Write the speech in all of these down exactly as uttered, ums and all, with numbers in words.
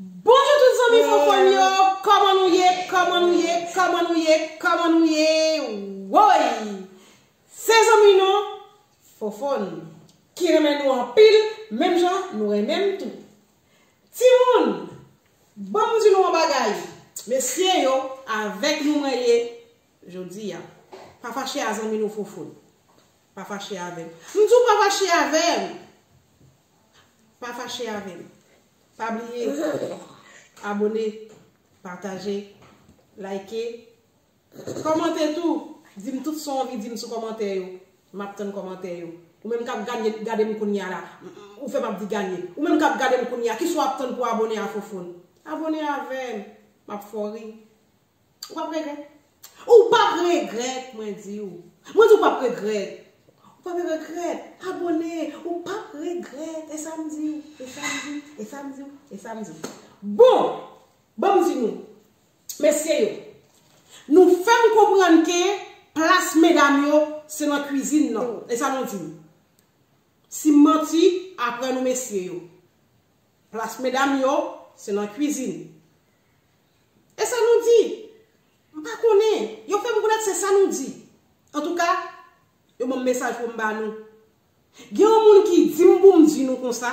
Bonjou tout zanmi Fofòn yo, kòman nou ye, kòman nou ye, kòman nou ye, kòman nou ye? Woy! Se zanmi nou, Fofòn, ki renmen nou anpil, menm jan nou renmen m tou. Timoun, ban m di nou yon bagay. Mesye yo, avèk nou mwen ye jodi a. Pa fache a zanmi nou Fofòn. Pa fache avè m. M di w pa fache avè m. Pa fache avè m. Pa bliye abòne, pataje, like, kòmante tou. Di m tout sa w anvi di m sou kòmantè yo. M ap tann kòmantè yo. Ou menm k ap gade, gade m kounye a la, ou fè m ap di gade. Ou menm k ap gade m kounye a, kisa w ap tann pou abòne a Fofòn? Abòne avè m. M ap fè w ri. Ou p ap regrèt. Ou p ap regrèt, mwen di w. Mwen di w p ap regrèt. Ou p ap regrèt. Abòne. Ou p ap regrèt. E sa m di w. E sa m di w. E sa m di w. E sa m di w. Bon, ban m di nou. Mesye yo. Nou fè m konprann ke plas medam yo se nan kwizin nan. E sa nou di m. Si m manti, apre nou mesye yo. Plas medam yo, se nan kwizin. E sa nou di? M pa konnen. Yo fè m konnen se sa nou di. Antouka, yo ban m mesaj pou m ba nou. Gen yon moun ki di m pou m di nou konsa,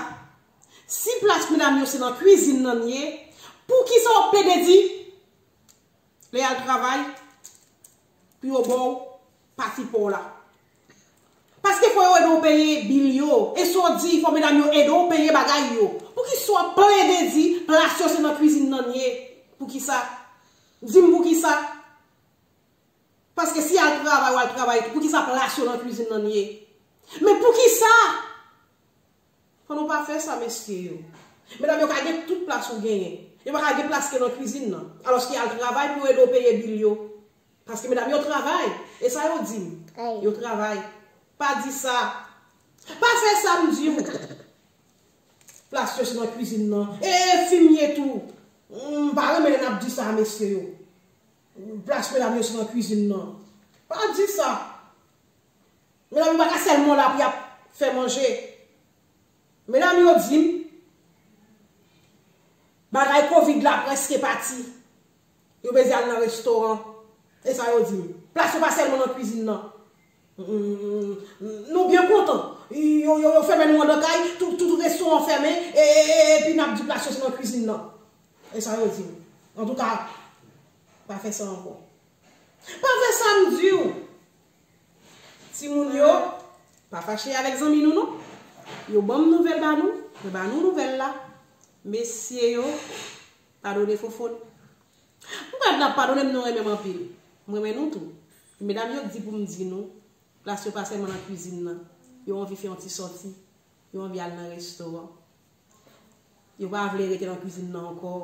si plas medam yo se nan kwizin nan l ye, poukisa w ap plede di lè y al travay, pou yo ba w pati pa w la? Paske fò yo ede w peye bil yo. E sa w di, fò medam yo ede w peye bagay yo. Poukisa w ap plede di plas yo se nan kwizin nan l ye? Poukisa? Di m poukisa? Paske si y al travay, w al travay tou. Poukisa plas yo nan kwizin nan l ye? Men poukisa? Fò nou pa fè sa, mesye yo. Medam yo ka gen tout plas ou genyen. Yo pa ka gen plas ke nan kwizin nan. Alòske y al travay pou yo ede w peye bil yo. Paske medam yo travay. E sa yo di m. Yo travay. Pa di sa. Pa fè sa m di w. Plas yo se nan kwizin nan. E enfimye tou. M pa renmen lè n ap di sa, mesye yo. Plas medam yo se nan kwizin nan. Pa di sa. Medam yo pa ka sèlman la pou y ap fè manje. Medam yo di m, bagay kovid la prèske pati. Yo bezwen al nan restoran. E sa yo di m. Plas yo pa sèlman nan kwizin nan. Nou byen kontan. Yo, yo, yo fèmen nou anndan kay, tout, tout restoran fèmen, e, e, e, epi n ap di plas yo se nan kwizin nan. E sa yo di m. Antouka, pa fè sa ankò. Pa fè sa m di w. Timoun yo, pa fache avèk zanmi nou non. Yo ban m nouvèl ba nou, mwen ba nou nouvèl la. Mesye yo, padone Fofòn. M pa di n ap padone m, nou renmen m anpil. M renmen nou tou. Medam yo di pou m di nou, plas yo pa sèlman nan kwizin nan. Yo anvi fè yon ti sòti. Yo anvi al nan restoran. Yo pa vle rete nan kwizin nan ankò.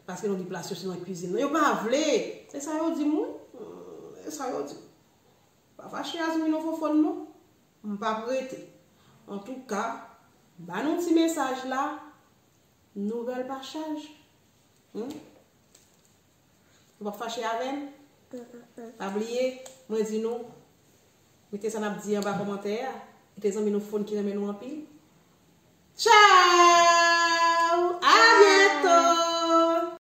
Paske nou di plas yo se nan kwizin nan. Yo pa vle. Se sa yo di m, wi. Hmm, se sa yo di m. Pa fache a zanmi nou Fofòn non. M p ap rete. Antouka, ba nou ti mesaj la. Nouvèl pa chaj. Hmm? Ou p ap fache avè m? Pa bliye, mwen di nou, mete sa n ap di anba kòmantè a. Mete zanmi nou Fofòn ki renmen nou anpil. Tchao!